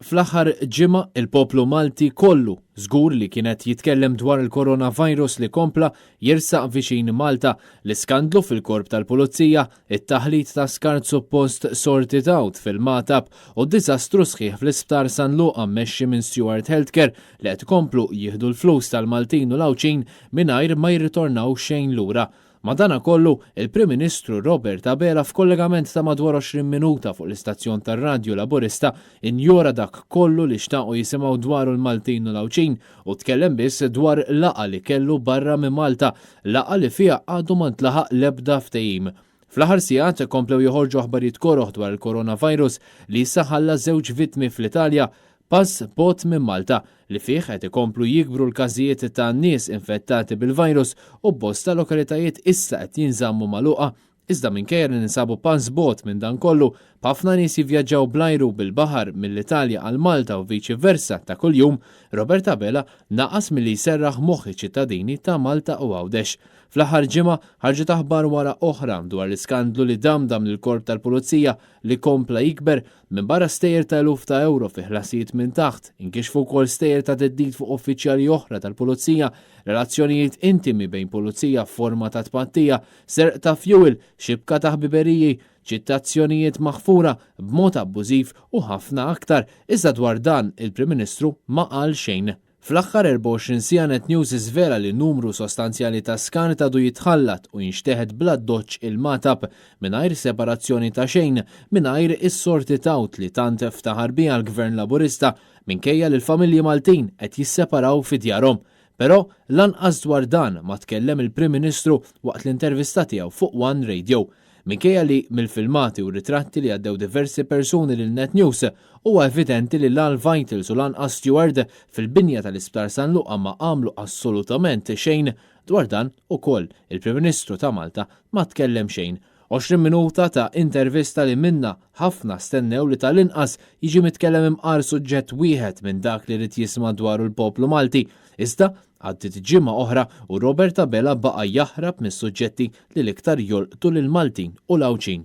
Fl-aħħar ġimgħa il-poplu Malti kollu żgur li kien qed jitkellem dwar il-coronavirus li kompla jersaq viċin Malta, l-iskandlu fil-Korp tal-Pulizija, it-taħlit ta' skart suppost sorted out fil-Magħtab u d-diżastru sħiħ fl-Isptar San Luqa mmexxi minn Steward Healthcare li qed ikomplu jieħdu l-flus tal-Maltin u l-Għawdxin mingħajr ma jirritornaw xejn lura. Madanakollu, il-Prim Ministru Robert Abela f'kollegament ta' madwar 20 minuta fuq l-istazzjon tar-radju Laburista injora dak kollu li xtaqu jisimgħu dwaru l-Maltin u l-Għawdxin u tkellem biss dwar laqgħa li kellu barra minn Malta, laqgħa li fiha għadu ma ntlaħaq l-ebda ftehim. Fl-aħħar sigħat komplew joħorġu aħbarijiet koroh dwar il-coronavirus li issa ħalla żewġ vittmi fl-Italja, Pass bogħod minn Malta, li fih qed ikomplu jikbru l-każijiet ta' nies infettati bil-virus u bosta lokalitajiet issa qed jinżammu magħluqa. Iżda minkejja li ninsabu pass bogħod minn dan kollu, b'ħafna nies jivvjaġġaw bl-ajru u bil-baħar mill-Italja għal Malta u viċi versa ta' kuljum, Robert Abela naqas milli jserraħ moħħ iċ-ċittadini ta' Malta u Għawdex. Fl-aħħar ġimgħa ħarġet aħbar wara oħra dwar l-iskandlu li damdam lill-Korp tal-Pulizija li kompla jikber Minbarra stejjer ta' eluf ta' ewro fi ħlasijiet minn taħt, inkixfu wkoll stejjer ta' theddid fuq uffiċjali oħra tal-pulizija, relazzjonijiet intimi bejn pulizija f'forma ta' tpattija, serq ta' fjuwil, xibka ta' ħbiberiji, ċitazzjonijiet maħfura b'mod abbużiv u ħafna aktar, iżda dwar dan il-Prim Ministru ma qal xejn. Fl-aħħar 24 siegħa Net News żvela li numru sostanzjali ta' skart għadu jitħallat u jinxteħet bl-addoċċ il-Magħtab mingħajr separazzjoni ta' xejn, mingħajr is-sorted out li tant ftaħar biha l-Gvern Laburista minkejja li l-familji Maltin qed jisseparaw fi djarhom. Però lanqas dwar dan ma tkellem il-Prim Ministru waqt l-intervista tiegħu fuq One Radio. Minkejja li mill-filmati u ritratti li għaddew diversi persuni lil Net News, huwa evidenti li la l-Vitals u lanqas Steward fil-binja tal-Isptar San Luqa ma għamlu assolutament xejn dwar dan ukoll il-Prim Ministru ta' Malta ma tkellem xejn. 20 minuta ta' intervista li minnha ħafna stennew li tal-inqas jiġi mitkellem imqar suġġett wieħed minn dak li ried jisma' dwaru l-poplu Malti. Iżda Għaddiet ġimgħa oħra u Robert Abela baqa' jaħrab mis-suġġetti li l-iktar jolqtu lill-Maltin u l-Għawdxin.